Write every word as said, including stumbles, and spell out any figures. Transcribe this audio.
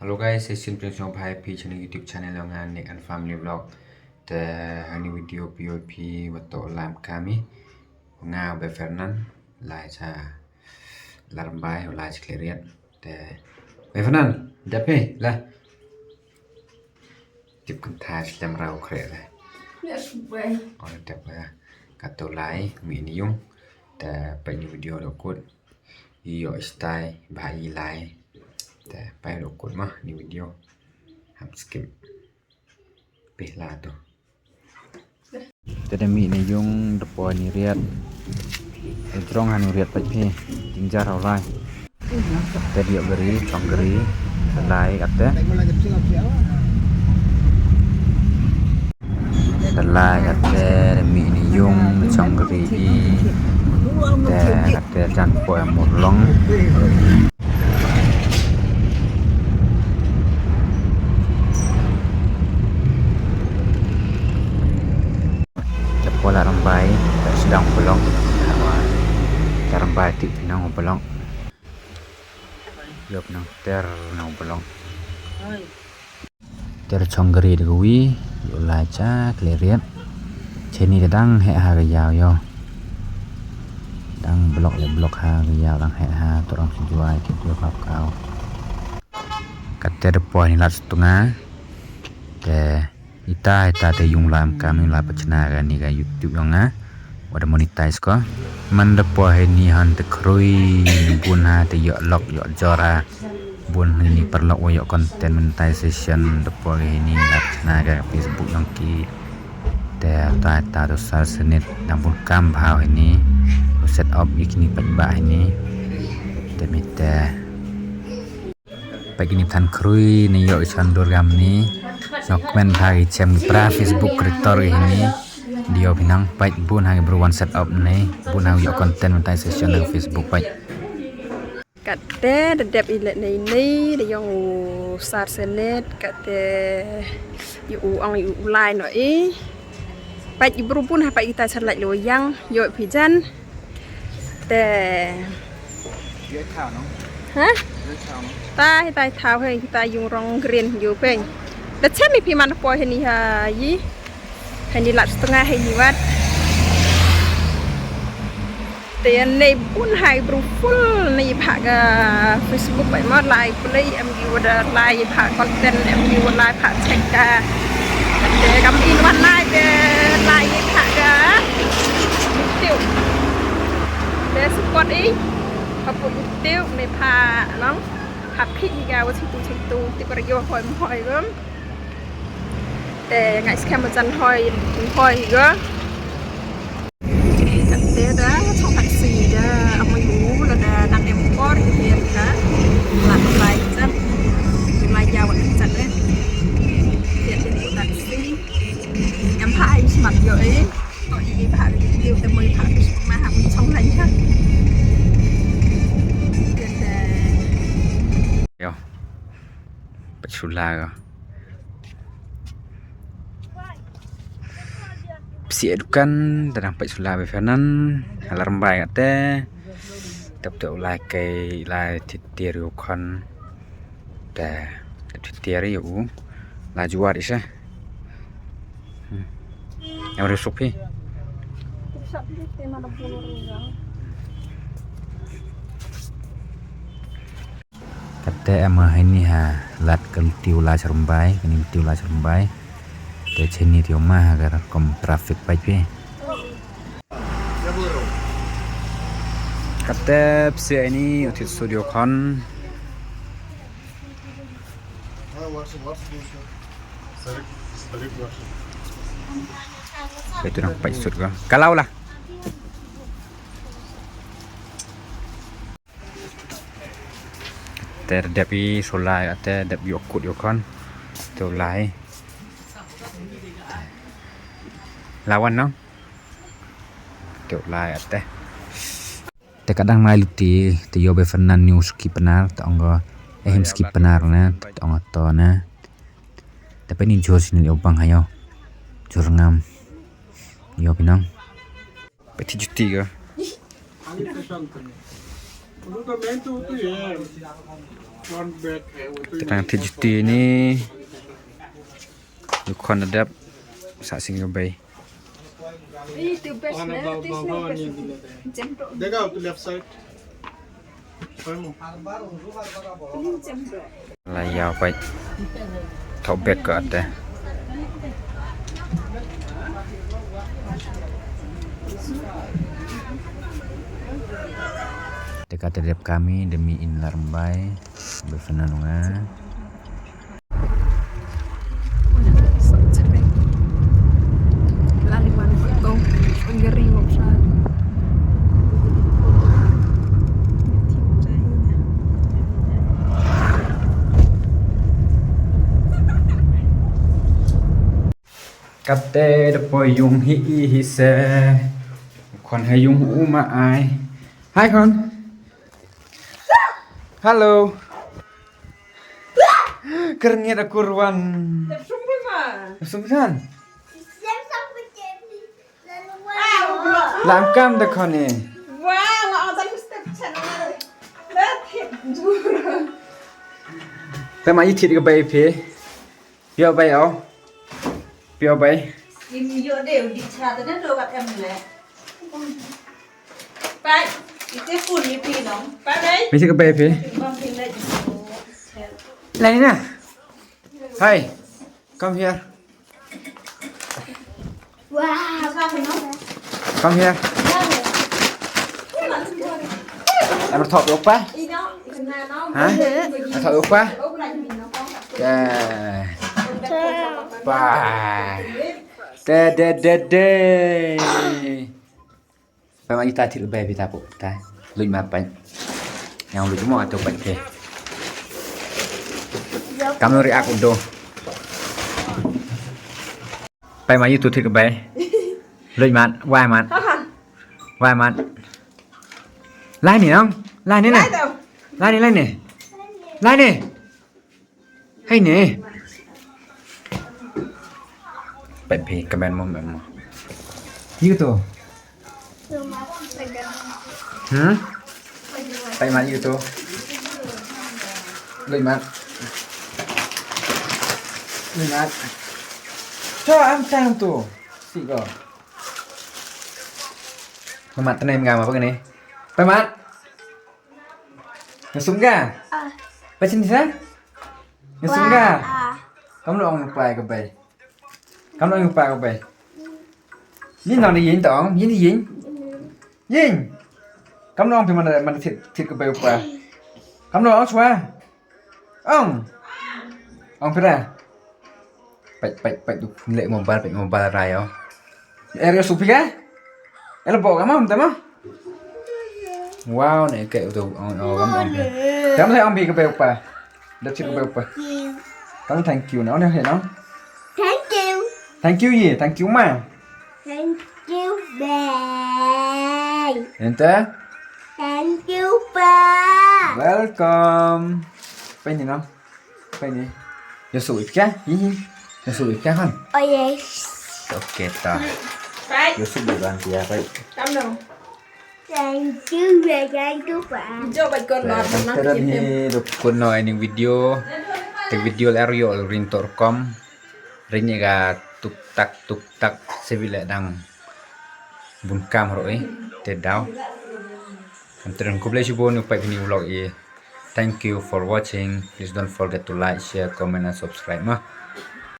Hello guys, sa shisien pdiang sngewbha ïa phi sha ine i YouTube channel jong nga, Nick and Family Vlog. Te ha ine i video phi ïohi phi, wat to lam kami. Nga u Bah Fernand, lai sha Ladrymbai, u lai sha Khliehriat. Te Bah Fernand, dep hi la. Tip kynthai slem rau khreh le. Oi, dep le. Kato lai, mih ine i yung. Te peit ine i video da kut. Ïoh i style ba i lai. Te peit da kut ma ine i video. Ham skip. Peit la to. Te da mih ine i yung, da poi ine i riat. Te jrong ha ine i riat peit phi. Jingjia u lai. Te da ïoh gari, chong gari. Te lai katte. Te lai katte, da mih ine i yung, da chong gari i. Te katte jan poi murlong. Te poi Ladrymbai, te sdang u blok. Ladrymbai tip phi nang u blok. Ïoh nang ter nang u blok. Ter chong gari da kawi, ïoh lai sha Khliehriat. Cheni te dang heh ha ka ïaw ïoh. Dang blok le blok ha ka ïaw dang heh ha, to dang shu jwai, ki jwai khap kaw. Katte da poi ine i Lad Sutnga. Te ita ita te yung lam kam yung la pachna ka ni ka YouTube yong nga. Wat da monetize ko. Man da poi ine i han te khrui bun ha te ïoh lok ïoh jor ha. Bun ine i paralok wa ïoh content monetization da poi ine i la pachna ka Facebook yong ki. Te ta ta to sar senit dang bun kam bha ine. Set up ïa kine paidbah ine. Te mite. Peit kine than khrui ne ïoh i chan dur gam ne. Nokmen bha ki chem ki pra Facebook creator ki hini. Dio phi nang peit bun ha ki bru wan set up ne. Bun ha ïoh content monetization ha Facebook peit. Katte da dep i leh nei nei da ïong u sar senet katte ïoh u ong ïoh u lai no i. Peit i bru bun ha peit kita chan lait lo yang ïoh phi jan. Te. Ïoh thaw no. Ha? Ïoh thaw no. Tai tai thaw hei kita yung rong green ïoh peng. Da chem i phi man poi heni ha i. Heni lat setengah heni wat. Te nei bun hai bru full nei bha ka Facebook bai mo lai play em gi wada lai bha content em gi wada lai bha check ka. Te kam in wan lai te lai bha ka. Tiu. Te support i. Ka pu tiu me bha long. Hap ki ga wa ching tu ching tu ti ko yo hoi hoi gum. Te ngai skhem jan hoi hoi go. Te da chong taxi da amo yu la da nang em por ki te ka. La ka bai jan. Mai ja wa jan le. Te te taxi. Em pha ai smat yo eh. To i pha ki te mo pha ki ma ha chong lai ha. Te te. Yo. Peit sula ka. Psiah dukan, tadang peit sula be fanan, alarm bai kate. Tap te u lai kai lai titir yu khon. Te titir yu u. La juar isa. Hmm. Yang ada supi. Kate ama hini ha lat ka luti u la Syrembei, kani luti u la Syrembei. Te chini ti uma ha ka rukom traffic pait pi. Kate psi ini utit studio khon. Itu nang pait sut ka. Kalau lah. Te dep i solai ate dep yu kut yu khon. Te u lai. Lawan no. Te u lai ate. Te kadang lai luti te yo be fanan ni u ski penar te ong go eh him ski penar na te ong to na. Te pe ni jor sini yo bang hayo. Jor ngam. Yo pinang. Peti juti ka. Te tang thit juti ni. Ïa khon da dep. Sa sing ka bei. Ih, tu best na, tu snow best. Jump rope. देखा, तो लेफ्ट साइड। Jump rope. La ïaw pait. Thok bek ka te. Te ka te dep kami demi in larmbai. Befana nunga. Kate da poi yung hi i hi se. Khon ha yung u ma ai. Hai khon. Hello. Kyrngiat a kurwan. Sumsan. Lam kam da khone. Te ma i thit ka bei phi. Phi ïoh bei o. Phi ïoh bei. Im ïoh de u di cha te na do wat em le. Pai, ite pun ni pi nong. Pai dai. Mi thit ka bei phi. Bang pin dai. Lai ni na. Hai. Come here. Wow. Come here. Em thok ïa u pa. Ha? Em thok ïa u pa. Ya. Pa. De de de de. Peit ma ita thil bai pita pok pita. Luit ma peit. Yang luit mo ato peit ke. Kam no react udo. Peit ma itu thil bai. Luit mat, wai mat. Wai mat. Lai ni nong. Lai ni na. Lai ni, lai ni. Lai ni. Hai ne. Peit phi kmen mo, kmen mo. Yu to. Hmm? Peit ma yu to. Lui ma. Lui ma. Cho am chang to. Si ko. Peit ma tene nga ma peit ne. Peit ma. Nga sum ga. Peit sini sa. Nga sum ga. Kam lo ong pai ka bai. Kam no ong pa ka bai. Yin no ni yin tong, yin yin. Yin. Kam no ong phi man man thit thit ka bai pa. Kam no ong chwa. Ong. Ong phi da. Peit peit peit du le mobile peit mobile rai o. Er yo su phi ka? Er bo ka ma um ta ma. Wow, ne ke uto ong ong kam ong. Kam sai ong bi ka pe upa. Da chik ka pe upa. Kam thank you no ne he no. Thank you. Thank you ye, thank you ma. Thank you bai. Ente? Thank you pa. Welcome. Pe ni no. Pe ni. Yo su ipka? Hi hi. Yo su ipka han. Oh yes. Okay ta. Bye. Yo su bi ban tia bye. Kam no. Thank you, thank you pa. Jo bait kon no. Te ran hi do kon no ini video. Te video ler yo ring tor kom. Ring ni ga tuk tak tuk tak sebi le dang bun kam ro eh. Te dau. Am te ran kublai shibun upai ini vlog eh. Thank you for watching. Please don't forget to like, share, comment and subscribe ma.